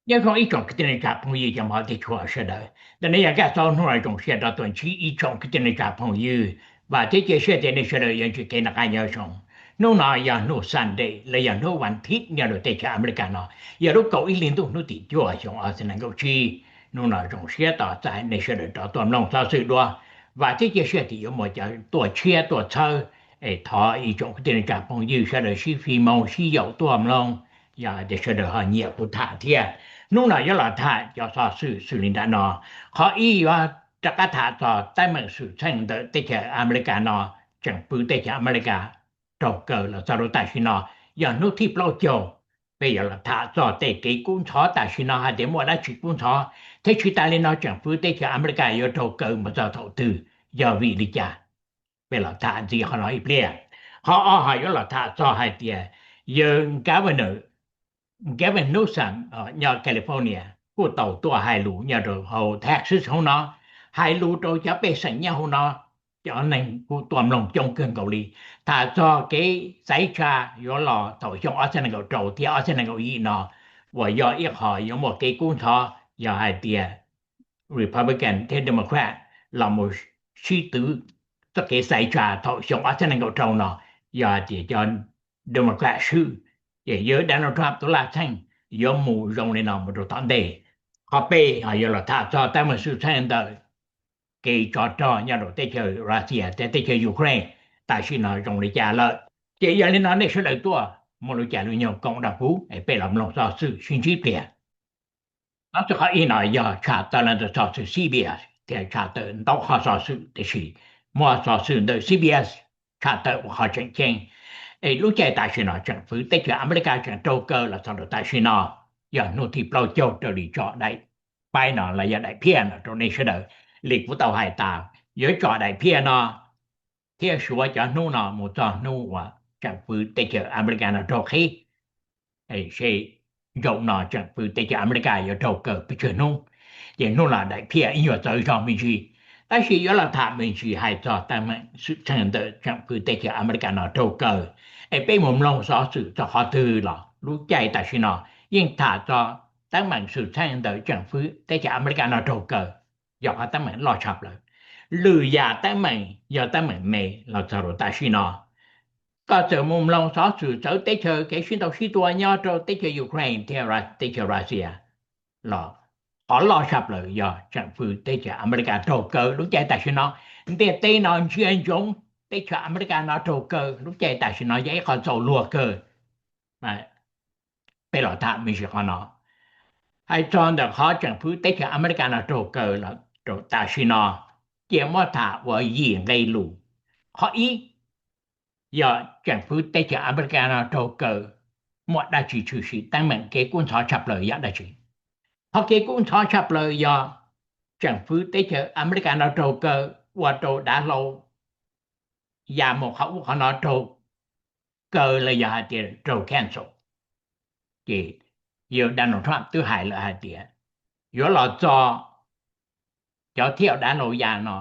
Nyob zoo ib tsoom kwv tij neej tsa phooj ywg cov mos thiab tshua sawv daws, ntawm no yog Nkaj Xauv, hnub no zoo siab rov tuaj ntsib ib tsoom kwv tij neej tsa phooj ywg, vam thiab cia siab tias nej sawv daws yuav ntsib kev noj qab nyob zoo. Hnub no yog hnub Sunday los yog hnub vas thiv nyob rau teb chaws Amelikas no, yog lub kaum ib hli ntuj hnub tim cuaj xyoo ob txhiab nees nkaum tsib. Hnub no zoo siab tos txais nej sawv daws rov tuaj mloog xov xwm dua, vam thiab cia siab tias yuav muaj cov tuaj tshiab tuaj txhawb. Es thov ib tsoom kwv tij neej tsa phooj ywg sawv daws sib fim moo sib yaum tuaj mloog, yog hais tias sawv daws ho nyiam kuv tham thiab. Hnub no yuav los tham cov xov xwm xws li nram no. Qhov ib yuav rov qab tham txog teeb meem xwm txheej ntawm teb chaws Amelikas no, tseem pw teb chaws Amelikas raug kaw los txog rau tam sim no, yog hnub thib plaub caug. Peb yuav los tham txog tej kev kub ntxhov tam sim no hais tias muaj dab tsi kub ntxhov, thiab tsis tas li no tseem pw teb chaws Amelikas yuav raug kaw mus txog thaum twg, yog vim li cas. Peb los tham ntxiv qhov no ib pliag. Qhov ob ho yuav los tham txog hais tias yawg Governor, Gavin Newsom nyob California kuj tau tuaj hais lus nyob rau hauv Texas hauv no, hais lus rau cov pej xeem nyob hauv no. Cov neeg kuj tuaj mloog coob kawg nkaus li, tham txog kev xaiv tsa yuav los thaum xyoo ob txhiab nees nkaum rau thiab ob txhiab nees nkaum yim no, uas yog ib qho yuav muaj kev kub ntxhov yog hais tias Republican thiab Democrat los mus sib twv txoj kev xaiv tsa thaum xyoo ob txhiab nees nkaum rau no. Yog hais tias cov Democrat swb, ces yawg Donald Trump tus laj txheej yuav mus zoo li no mus rau tom ntej. Qhov peb ho yuav los tham txog teeb meem xwm txheej ntawm kev tsov rog nyob rau teb chaws Russia thiab teb chaws Ukraine tam sim no zoo li cas lawm. Ces yog li no nej sawv daws tuaj muaj lub caij lub nyoog koom nrog kuv es peb los mloog xov xwm sib ntsib pliag. Xov xwm qhov ib no yog tshaj tawm los ntawm xov xwm C B S thiab tshaj tawm ntau qhov xov xwm, tiam sis muaj xov xwm ntawm C B S tshaj tawm ua qhov tseem ceeb. Es lub caij tam sim no tseem pw teb chaws Amelikas tseem raug kaw los txog rau tam sim no, yog hnub thib plaub caug raws li tsom daim paib no los yog daim phiaj no rau nej sawv daws. Li kuv tau hais tas, yuav tsom daim phiaj no thiab suav cov hnub no mus txog hnub uas tseem pw teb chaws Amelikas no raug qhib. Seb zaum no tseem pw teb chaws Amelikas yuav raug kaw pes tsawg hnub, ces hnub no daim phiaj ib nyuag txawv zog me ntsis. Tab sis yuav los tham me ntsis hais txog teeb meem xwm txheej ntawm tseem pw teb chaws Amelikas no raug kaw. Es peb mus mloog xov xwm txog qhov twg los lub caij tam sim no yeej tham txog teeb meem xwm txheej ntawm tseem pw teb chaws Amelikas no raug kaw, yog qhov teeb meem loj tshaj plaws. Lwm yam teeb meem yog teeb meem me los txog rau tam sim no. Koj txawm mus mloog xov xwm txawv teb chaws kev sib ntaus sib tua nyob rau teb chaws Ukraine thiab teb chaws Russia los qhov loj tshaj plaws yog tseem pw teb chaws Amelikas raug kaw lub caij tam sim no. Ntiaj teb no ntsia ntsoov teb chaws Amelikas no raug kaw lub caij tam sim no yog ib qho txaus luag kawg. Peb los tham me ntsis qhov no. Hais txog ntawm qhov tseem pw teb chaws Amelikas no raug kaw los rau tam sim no, cia muab tham ua yim nqe lus. Qhov ib, yog tseem pw teb chaws Amelikas no raug kaw, muaj dab tsi tshwm sim, teeb meem kev kub ntxhov tshaj plaws yog dab tsi? Qhov kev kub ntxhov tshaj plaws yog tseem pw teb chaws Amelikas no raug kaw ua rau dav hlau ya mus qhov ub qhov no raug kaw los yog hais tias raug cancel. Ces yawg Donald Trump twb hais lawm hais tias yuav los txo cov thiaj dav hlau ya no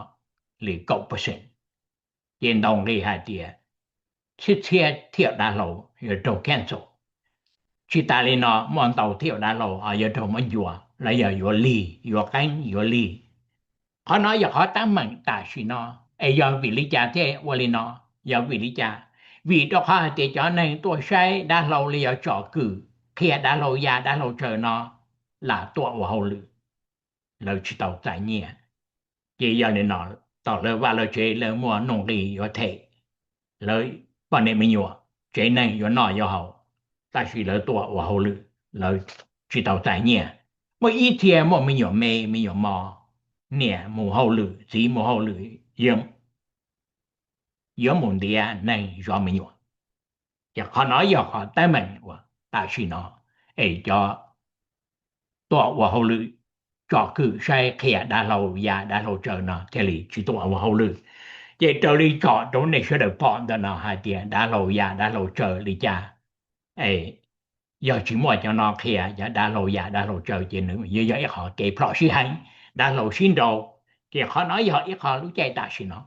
li kaum percent, ces ntaus nqi hais tias tsib txhiab thiaj dav hlau yuav raug cancel. Tsis tas li no muaj ntau thiaj dav hlau yuav raug muab ncua los yog yuav lig, yuav qeeb, yuav lig. Qhov no yog qhov teeb meem tam sim no. Es yog vim li cas thiaj ua li no? Yog vim li cas? Vim rau qhov hais tias cov neeg tuaj saib dav hlau li yog tsom kwm qhia dav hlau ya dav hlau tsaws no lam tuaj ua hauj lwm, lawv tsis tau txais nyiaj. Ces yog li no, tom lawv vaj lawv tsev lawv muaj nuj nqis yuav them lawv poj niam me nyuam, tsev neeg yuav noj yuav haus, tab sis lawv tuaj ua hauj lwm lawv tsis tau txais nyiaj. Muaj ib txhia muaj me nyuam me me nyuam mos, niam mus hauj lwm txiv mus hauj lwm, yuav mus ntiav neeg zov me nyuam. Ces qhov no yog qhov teeb meem uas tam sim no es cov tuaj ua hauj lwm tsom kwm saib qhia dav hlau ya dav hlau tsaws no thiaj li tsis tuaj ua hauj lwm. Ces raws li tsom rau nej sawv daws pom ntawm no hais tias dav hlau ya dav hlau tsaws li cas, es yog tsis muaj cov no qhia cov dav hlau ya dav hlau tsaws ces nws yuav yog ib qho kev plhom sib heev, dav hlau sib nraus. Ces qhov no yog ib qho lub caij tam sim no.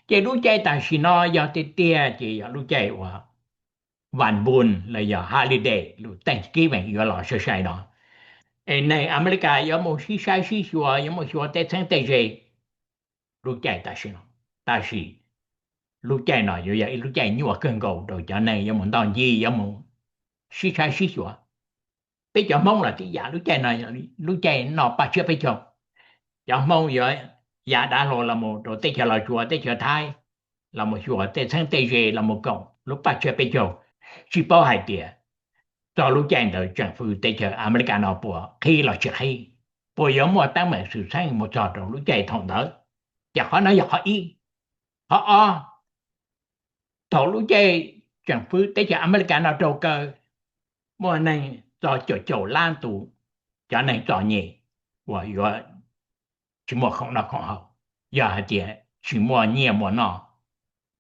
Ces lub caij tam sim no yog tiag tiag ces yog lub caij uas Vaj Npun los yog Holiday, lub Thanksgiving yuav los sai sai no. es neeg Amelikas yuav mus sib saib sib xyuas, yuav mus xyuas tej txheeb tej ze lub caij tam sim no. Tab sis lub caij no yuav yog ib lub caij nyuaj kawg nkaus rau cov neeg yuav mus ntoj ncig, yuav mus sib saib sib xyuas. Peb cov Hmoob los tib yam, lub caij no, lub caij noj paj tsiab peb caug, cov Hmoob yuav ya dav hlau los mus rau teb chaws Los Tsuas, teb chaws Thaib, los mus xyuas tej txheeb tej ze, los mus koom lub paj tsiab peb caug. Tsis paub hais tias txog lub caij ntawd tseem fwv teb chaws Amelikas no puas qhib los tsis qhib, puas yuav muaj teeb meem xwm txheej mus txog rau lub caij thaum ntawd. Ces qhov no yog qhov ib. Qhov ob, thaum lub caij tseem fwv teb chaws Amelikas no raug kaw, muaj neeg txog caum caum lab tus cov neeg txom nyem uas yuav tsis muaj khoom noj khoom haus, yog hais tias tsis muaj nyiaj muaj noj,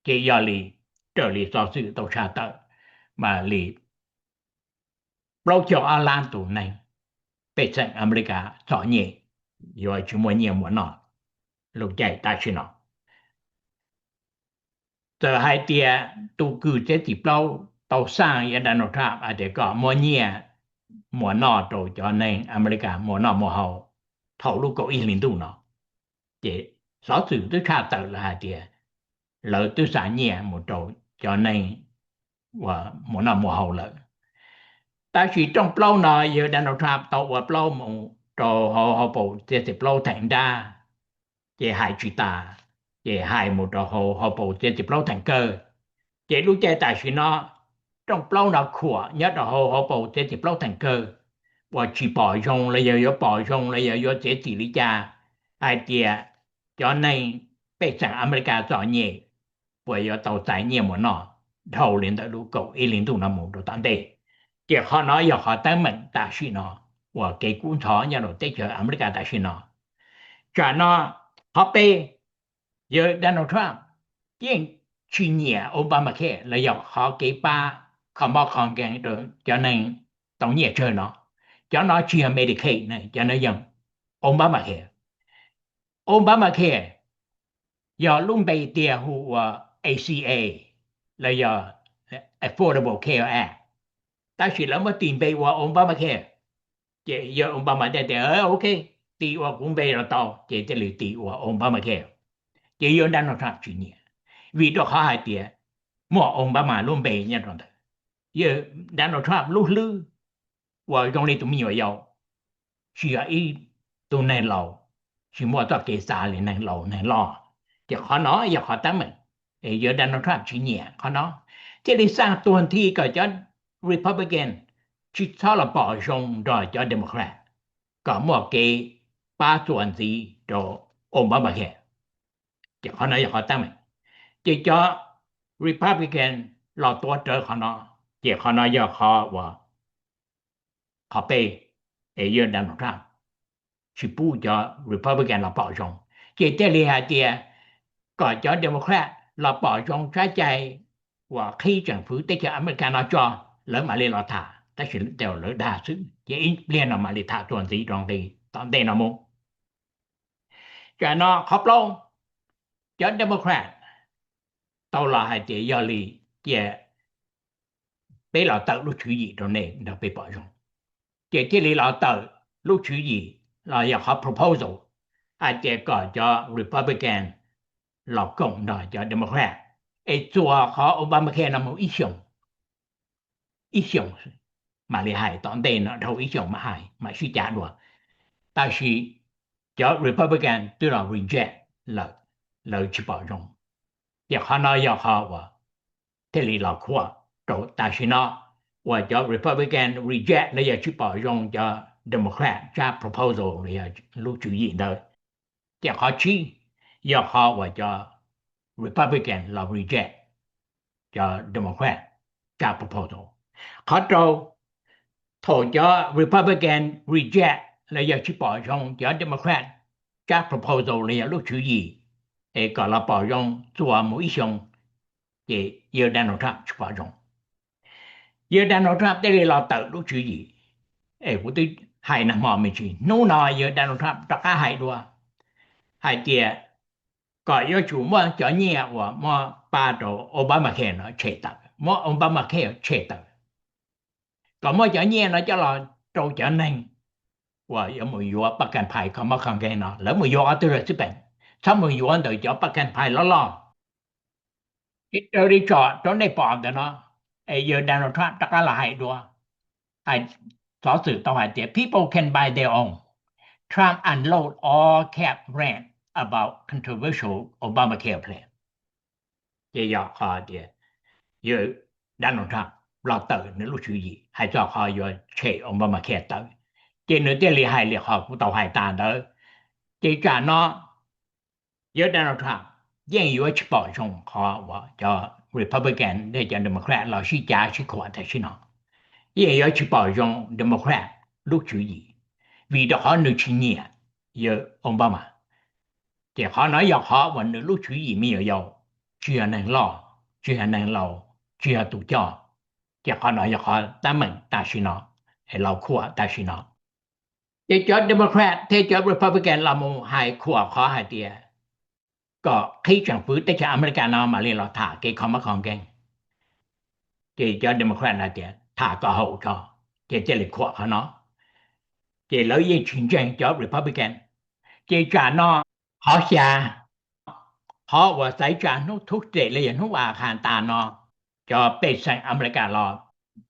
ces yog li raws li xov xwm tau tshaj tawm, mas li plaub caug ob lab tus neeg pej xeem Amelikas txom nyem, yuav tsis muaj nyiaj muaj noj lub caij tam sim no. Txawm hais tias tus kws txiav txim plaub tau xaj yuav Donald Trump hais tias kom muab nyiaj muas noj rau cov neeg Amelikas muas noj muas haus thaum lub kaum ib hlis ntuj no, ces xov xwm twb tshaj tawm lawm hais tias lawv twb xa nyiaj mus rau cov neeg uas muas noj muas haus lawm. Tab sis rooj plaub no yawg Donald Trump tau ua plaub mus rau hauv hauv paus txiav txim plaub theem nrab, ces hais tsis tas, ces hais mus rau hauv hauv paus txiav txim plaub theem kawg. Ces lub caij tam sim no rooj plaub no khuam nyob rau hauv hauv paus txiav txim plaub theem kawg, uas tsis pom zoo los yog yuav pom zoo los yog yuav txiav txim li cas hais tias cov neeg pej xeem Amelikas txom nyem puas yuav tau txais nyiaj muas noj dhau li ntawm lub kaum ib hlis ntuj no mus rau tom ntej. Ces qhov no yog qhov teeb meem tam sim no uas kev kub ntxhov nyob rau teb chaws Amelikas tam sim no. Tsam no qhov peb, yawg Donald Trump yeej tsis nyiam Obamacare los yog qhov kev pab kho mob kho nkees rau cov neeg tau nyiaj tsawg no. Cov no tsis yog Medicaid, cov no yog Obamacare. Obamacare yog lub npe tiag hu ua A C A los yog Affordable Care Act, tab sis lawv muab tis npe ua Obamacare. Ces yawg Obama thiaj tias, ok, tis ua kuv npe los tau, ces thiaj li tis ua Obamacare. Ces yawg Donald Trump tsis nyiam, vim rau qhov hais tias muaj Obama lub npe nyob rau ntawd. Yawg Donald Trump lub hlwb uas zoo li tus me nyuam yaus, tsis yog ib tug neeg laus, tsis muaj txoj kev xav li neeg laus neeg loj. Ces qhov no yog qhov teeb meem, es yawg Donald Trump tsis nyiam qhov no, thiaj li xaj tuag nthi kom cov Republican tsis txhob los pom zoo nrog cov Democrat, kom muaj kev pab txuas ntxiv rau Obamacare. Ces qhov no yog qhov teeb meem. Ces cov Republican los tuav rawv qhov no, ces qhov no yog qhov uas qhov peb, es yawg Donald Trump tsis pub cov Republican los pom zoo, ces thiaj li hais tias kom cov Democrat los pom zoo tsab cai uas qhib tseem fwv teb chaws Amelikas no tso, lawv mam li los tham, tab sis lawv dag xwb, ces ib pliag no mam li tham txuas ntxiv rau nqi tom ntej no mus. Tsam no qhov plaub, cov Democrat tau los hais tias yog li cia peb los tawm lub tswv yim rau nej nrog peb pom zoo. Ces thiaj li los tawm lub tswv yim los yog qhov proposal hais tias kom cov Republican los koom nrog cov Democrat, es txuas qhov Obamacare no mus ib xyoos, ib xyoos mam li hais, tom ntej no dhau ib xyoos mam hais, mam sib cav dua. Tab sis cov Republican twb los reject lawm, lawv tsis pom zoo. Ces qhov no yog qhov uas thiaj li los khuam rau tam sim no uas cov Republican reject los yog tsis pom zoo cov Democrat tsab proposal los yog lub tswv yim ntawd. Ces qhov tsib yog qhov uas cov Republican los reject cov Democrat tsab proposal. Qhov rau, thaum cov Republican reject los yog tsis pom zoo cov Democrat tsab proposal los yog lub tswv yim, es kom los pom zoo txuas mus ib xyoos, ces yawg Donald Trump tsis pom zoo. Yawg Donald Trump thiaj li los tawm lub tswv yim. Es kuv twb hais nag hmo me ntsis, hnub no yawg Donald Trump rov qab hais dua hais tias kom yuav tsum muab cov nyiaj uas muab pab rau Obamacare no tshem tawm, muab Obamacare tshem tawm, kom muab cov nyiaj no coj los rau cov neeg uas yuav mus yuav pab kas phais kho mob kho nkeeg no, lawv mus yuav qhov twg lawm xij peem, txhob mus yuav ntawm cov pab kas phais loj loj. Raws li tsom rau nej pom ntawm no, es yawg Donald Trump rov qab los hais dua, hais, xov xwm tau hais tias people can buy their own, Trump unload all cap rant about controversial Obamacare plan. Ces yog qhov tias yawg Donald Trump los tawm nws lub tswv yim hais txog qhov yuav tshem Obamacare tawm, ces nws thiaj li hais li qhov kuv tau hais tas ntawd. Ces tsam no yawg Donald Trump yeej yuav tsis pom zoo qhov uas cov Republican thiab cov Democrat los sib cav sib khuam tam sim no, yeej yuav tsis pom zoo Democrat lub tswv yim, vim rau qhov nws tsis nyiam yawg Obama. Ces qhov no yog qhov uas nws lub tswv yim me nyuam yaus, tsis yog neeg loj, tsis yog neeg laus, tsis yog tus coj. Ces qhov no yog qhov teeb meem tam sim no, es los khuam tam sim no. Ces cov Democrat thiab cov Republican los mus hais khuam qhov hais tias kom qhib tseem fwv teb chaws Amelikas no mam li los tham kev kho mob kho nkeeg. Ces cov Democrat hais tias tham kom haum tso, ces thiaj li khuam qhov no. Ces lawv yeej tsis ntseeg cov Republican. Ces tsam no qhov xya, qhov uas xaiv tsa hnub Tuesday los yog hnub vas has tas no, cov pej xeem Amelikas los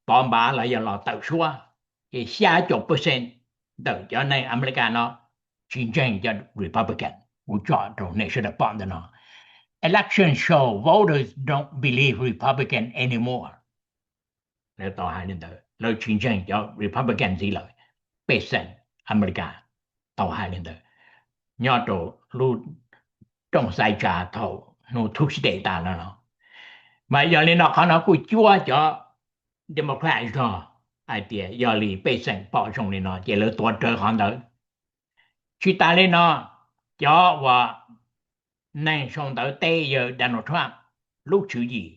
pov npav los yog los tawm suab, ces xya caum percent ntawm cov neeg Amelikas no tsis ntseeg cov Republican. Kuv tsom rau nej sawv daws pom ntawm no, election show voters don't believe Republican anymore. Lawv tau hais li ntawd, lawv tsis ntseeg cov Republican ntxiv lawm. Pej xeem Amelikas tau hais li ntawd nyob rau lub rooj xaiv tsa thaum hnub Tuesday tas no no. Mas yog li no qhov no kuj cuab cov Democrat zog hais tias yog li pej xeem pom zoo li no ces lawv tuav rawv qhov ntawd. Tsis tas li no, cov uas neeg sau ntawv teb yawg Donald Trump lub tswv yim,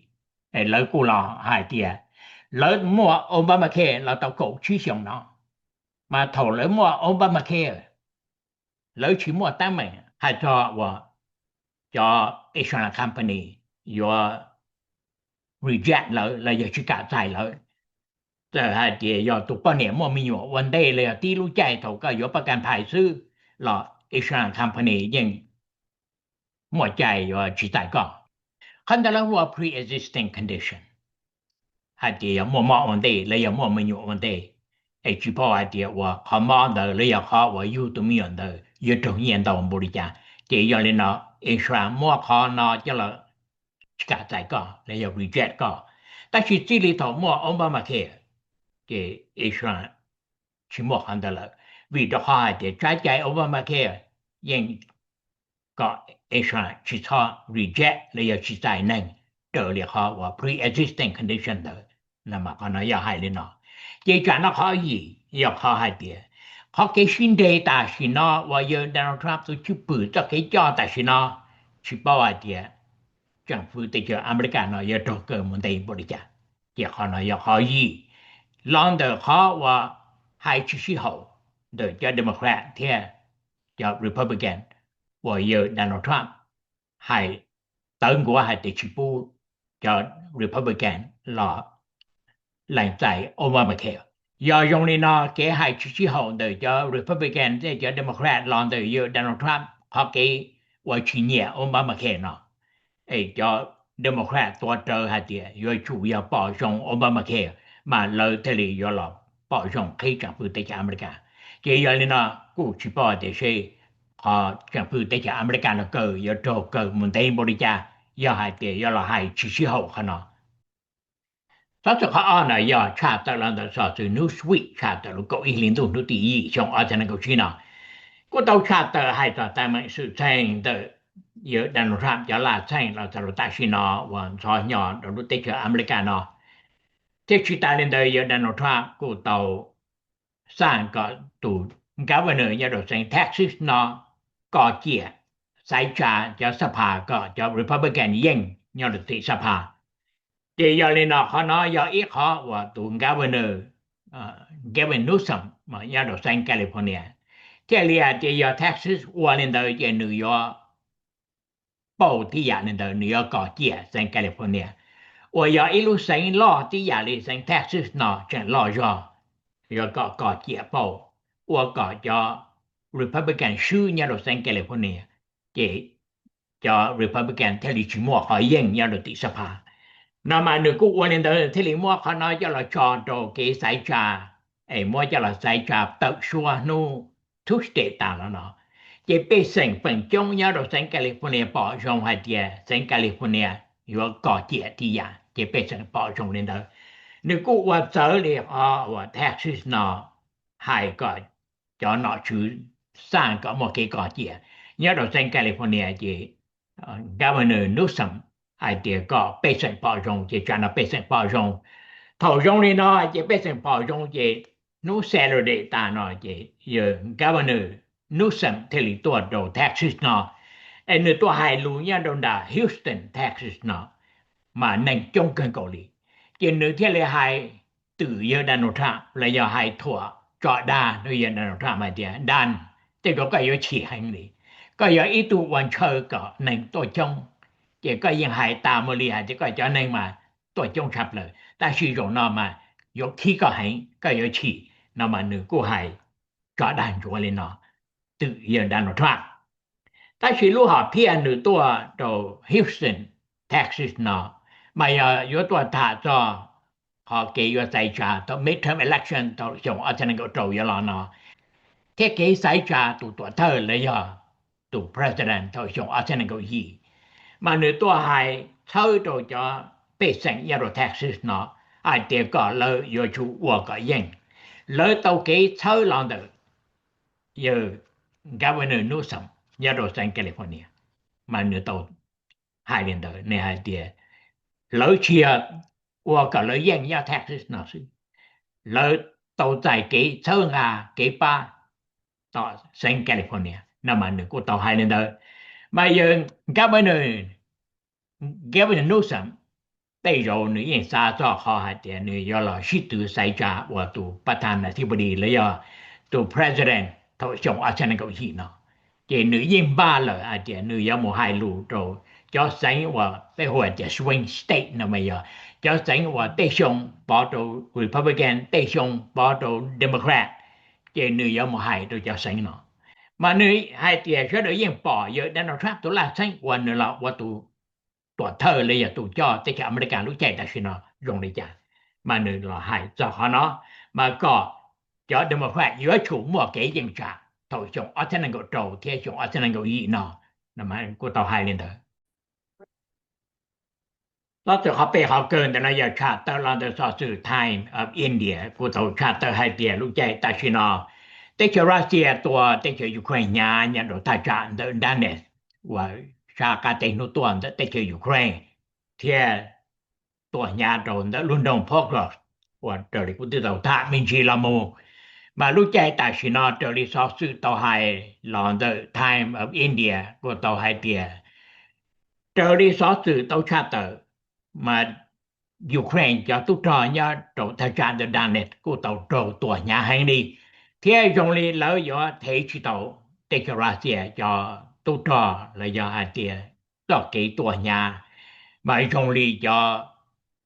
lawv kuj los hais tias lawv muaj Obamacare los tau kaum tsib xyoos no, mas thaum lawv muaj Obamacare, lawv tsis muaj teeb meem hais txog uas cov insurance company yuav reject lawv los yog tsis kam txais lawv. Txawm hais tias yog tus poj niam muaj me nyuam ua ntej los yog tib lub caij thaum koj yuav pab kas phais xwb los insurance company yeej muaj cai yuav tsis txais koj. Qhov ntawd lawv hu ua pre-existing condition, hais tias yog muaj mob ua ntej los yog muaj me nyuam ua ntej, es tsis paub hais tias uas qhov mob ntawd los yog qhov uas yug tus me nyuam ntawd yuav raug nyiaj ntau npaum li cas. Ces yog li no, insurance muab qhov no coj los tsis kam txais koj los yog reject koj. Tab sis txij li thaum muaj Obamacare, ces insurance tsis muaj qhov ntawd lawm, vim rau qhov hais tias tsab cai Obamacare yeej kom insurance tsis txhob reject los yog tsis txais neeg raws li qhov uas pre-existing condition ntawd. Mas qhov no yog hais li no. Ces tsam no qhov yim yog qhov hais tias qhov kev sib nres tam sim no uas yawg Donald Trump tus cwj pwm txoj kev coj tam sim no, tsis paub hais tias tseem fwv teb chaws Amelikas no yuav raug kaw mus ntev npaum li cas. Ces qhov no yog qhov yim los ntawm qhov uas hais tsis sib haum ntawm cov Democrat thiab cov Republican uas yawg Donald Trump hais tawv nkuav hais tias tsis pub cov Republican los lees txais Obamacare. Yog zoo li no, kev hais tsis sib haum ntawm cov Republican thiab cov Democrat los ntawm yawg Donald Trump qhov kev uas tsis nyiam Obamacare no, es cov Democrat tuav rawv hais tias yuav tsum yog pom zoo Obamacare, mas lawv thiaj li yuav los pom zoo qhib tseem fwv teb chaws Amelikas. Ces yog li no, kuj tsis paub tias seb qhov tseem fwv teb chaws Amelikas no kaw yuav raug kaw mus ntev npaum li cas, yog hais tias yuav los hais tsis sib haum qhov no. Xov xwm qhov ob no yog tshaj tawm los ntawm xov xwm Newsweek tshaj tawm lub kaum ib hli ntuj hnub tim yim xyoo ob txhiab nees nkaum tsib no, kuj tau tshaj tawm hais txog teeb meem xwm txheej ntawm yawg Donald Trump cov laj txheej los txog rau tam sim no uas ntxhov hnyo rau lub teb chaws Amelikas no. Thiab tsis tas li ntawd, yawg Donald Trump kuj tau xaj kom tus governor nyob rau xeev Texas no kos ciam xaiv tsa cov xab phas kom cov Republican yeej nyob rau tim xab phas. Ces yog li no, qhov no yog ib qhov uas tus governor, Gavin Newsom nyob rau xeev California, thiaj li hais tias yog Texas ua li ntawd ces nws yuav pauj tib yam li ntawd, nws yuav kos ciam xeev California uas yog ib lub xeev loj tib yam li xeev Texas no tseem loj zog, yuav kom kos ciam pauj. ua kom cov Republican swb nyob rau xeev California, ces cov Republican thiaj li tsis muaj qhov yeej nyob rau tim sab pha. No mas nws kuj ua li ntawd thiaj li muab qhov no coj los tso rau kev xaiv tsa, es muab coj los xaiv tsa tawm suab hnub Tuesday tas los no. Ces pej xeem feem coob nyob rau xeev California pom zoo hais tias xeev California yuav kos ciam tib yam, ces pej xeem pom zoo li ntawd. Nws kuj ua txawv li qhov uas Texas no hais kom cov nom tswv xaj kom muaj kev kos ciam nyob rau xeev California, ces Governor Newsom hais tias kom pej xeem pom zoo, ces tsam no pej xeem pom zoo. Thaum zoo li no ces pej xeem pom zoo ces hnub Saturday tas no ces yawg Governor Newsom thiaj li tuaj rau Texas no, es nws tuaj hais lus nyob rau nram Houston, Texas no, mas neeg coob kawg nkaus li. Ces nws thiaj li hais twm yawg Donald Trump los yog hais thuam tso dag rau yawg Donald Trump hais tias, Dan, tej zaum koj yuav chim heev li. Koj yog ib tug ua ntshaw kom neeg tuaj coob, ces koj yeej hais tas mus li hais tias koj cov neeg mas tuaj coob tshaj plaws, tab sis zaum no mas yuav khib koj heev, koj yuav chim. No mas nws kuj hais tso dag ntsuav li no twm yawg Donald Trump. Tab sis lub hom phiaj nws tuaj rau Houston, Texas no mas yog yuav tuaj tham txog qhov kev yuav xaiv tsa thaum midterm election thaum xyoo ob txhiab nees nkaum rau yuav los no, thiab kev xaiv tsa tus tuam thawj los yog tus president thaum xyoo ob txhiab nees nkaum yim. Mas nws tuaj hais txhawb rau cov pej xeem nyob rau Texas no hais tias kom lawv yuav tsum ua kom yeej. Lawv tau kev txhawb los ntawm yawg Governor Newsom nyob rau xeev California, mas nws tau hais li ntawd, nws hais tias lawv tsis yog ua kom lawv yeej nyob Texas no xwb, lawv tau txais kev txhawb nqa kev pab tom xeev California no mas nws kuj tau hais li ntawd. Mas yawg Governor, Governor Newsom tej zaum nws yeej xav txog qhov hais tias nws yuav los sib tw xaiv tsa ua tus pas thas nas thib pus dis los yog tus president thaum xyoo ob txhiab nees nkaum yim no, ces nws yeej npaj lawm hais tias nws yuav mus hais lus rau cov xeev uas peb hu tias swing state no mas yog cov xeev uas tej xyoo pov rau Republican, tej xyoo pov rau Democrat, ces nws yuav mus hais rau cov xeev no. Mas nws hais tias sawv daws yeej pom yawg Donald Trump tus laj xeeb uas nws los ua tus tuam thawj los yog tus coj teb chaws Amelikas lub caij tam sim no zoo li cas, mas nws los hais txog qhov no, mas kom cov Democrat yuav tsum muaj kev yeej tsam thaum xyoo ob txhiab nees nkaum rau thiab xyoo ob txhiab nees nkaum yim no, kuj tau hais li ntawd. Xov xwm qhov peb qhov kawg ntawm no yog tshaj tawm los ntawm xov xwm Times of India kuj tau tshaj tawm hais tias lub caij tam sim no teb chaws Russia tua teb chaws Ukraine hnyav nyob rau thaj tsam ntawm Donetsk uas sab qab teb hnub tuaj ntawm teb chaws Ukraine, thiab tua hnyav rau ntawm lub nroog Pokrovsk uas raws li kuv twb tau tham me ntsis los mus. Mas lub caij tam sim no raws li xov xwm tau hais los ntawm Times of India kuj tau hais tias raws li xov xwm tau tshaj tawm, mas Ukraine cov tub rog nyob rau thaj tsam ntawm Donetsk kuj tau raug tua hnyav heev li, thiab zoo li lawv yuav thev tsis tau teb chaws Russia cov tub rog los yog hais tias txoj kev tua hnyav, mas zoo li cov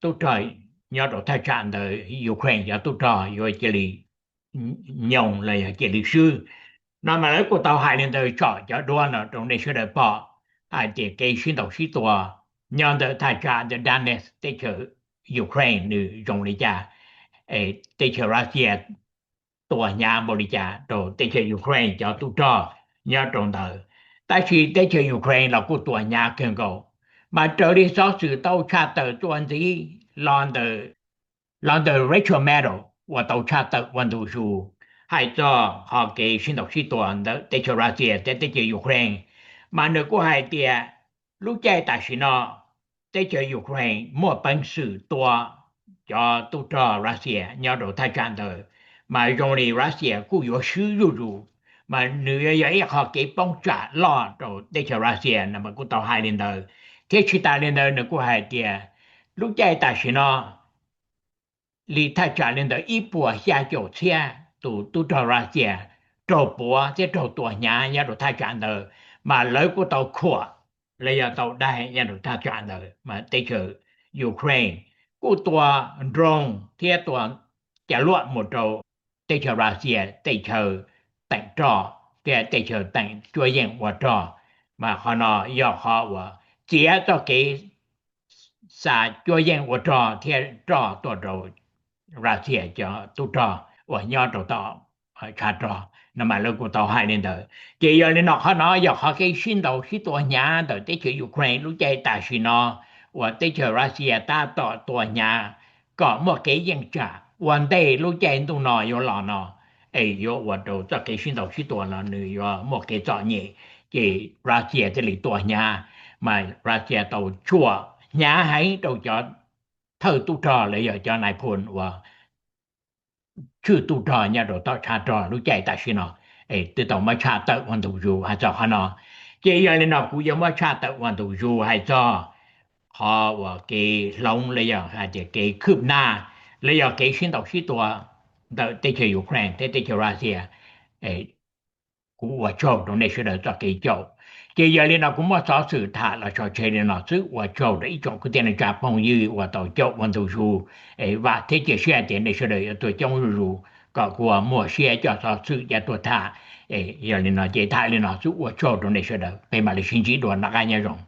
tub rog nyob rau thaj tsam ntawd Ukraine cov tub rog yuav cia li nyoog los yog cia li swb. No mas lawv kuj tau hais li ntawd tsom cov duab no rau nej sawv daws pom hais tias kev sib ntaus sib tua nyob ntawm thaj tsam ntawm Donetsk teb chaws Ukraine nws zoo li cas, teb chaws Russia tua hnyav npaum li cas rau teb chaws Ukraine cov tub rog nyob rau ntawd. Tab sis teb chaws Ukraine los kuj tua hnyav kawg nkaus. Mas raws li xov xwm tau tshaj tawm txuas ntxiv los ntawm Rachel Maddow uas tau tshaj tawm ua ntu zus hais txog qhov kev sib ntaus sib tua ntawm teb chaws Russia thiab teb chaws Ukraine, mas nws kuj hais tias lub caij tam sim no teb chaws Ukraine muaj peev xwm tua cov tub rog Russia nyob rau thaj tsam ntawd, mas zoo li Russia kuj yuav swb zuj zus, mas nws yuav yog ib qho kev poob tsam loj rau teb chaws Russia no mas kuj tau hais li ntawd. Thiab tsis tas li ntawd nws kuj hais tias lub caij tam sim no li thaj tsam li ntawd ib puas xya caum txhiab tus tub rog Russia raug puav thiab raug tua hnyav nyob rau thaj tsam ntawd, mas lawv kuj tau khuam los yog tau daig nyob rau thaj tsam ntawd. Mas teb chaws Ukraine kuj tua drone thiab tua cov luaj mus rau teb chaws Russia tej chaw teem rog thiab tej chaw teem cuab yeej ua rog. Mas qhov no yog qhov uas txiav txoj kev xa cuab yeej ua rog thiab rog tuaj rau Russia cov tub rog uas nyob rau tom tshav rog no mas lawv kuj tau hais li ntawd. Ces yog li no qhov no yog qhov kev sib ntaus sib tua hnyav ntawm teb chaws Ukraine lub caij tam sim no uas teb chaws Russia tab tom tua hnyav kom muaj kev yeej tsam ua ntej lub caij ntuj no yuav los no es yuav ua rau txoj kev sib ntaus sib tua no nws yuav muaj kev txom nyem. Ces Russia thiaj li tua hnyav, mas Russia tau tshuaj hnyav heev rau cov thawj tub rog los yog cov nai phoo uas tshwj tub rog nyob rau tom tshav rog lub caij tam sim no. Es twb tau muab tshaj tawm ua ntu zus hais txog qhov no. Ces yog li no kuv yuav muab tshaj tawm ua ntu zus hais txog qhov uas kev hloov los yog hais tias kev khwb naj los yog kev sib ntaus sib tua ntawm teb chaws Ukraine thiab teb chaws Russia. Kuv ua tsaug rau nej sawv daws txoj kev caum. Ces yog li no kuv muab xov xwm tham los tso tseg li no xwb, ua tsaug rau ib tsoom kwv tij neej tsa phooj ywg uas tau caum ua ntu zus. Es vam thiab cia siab hais tias nej sawv daws yuav tuaj coob zuj zus kom kuv muaj siab coj xov xwm coj tuaj tham. Yog li no ces tham li no xwb, ua tsaug rau nej sawv daws, peb mam li sib ntsib dua, noj qab nyob zoo.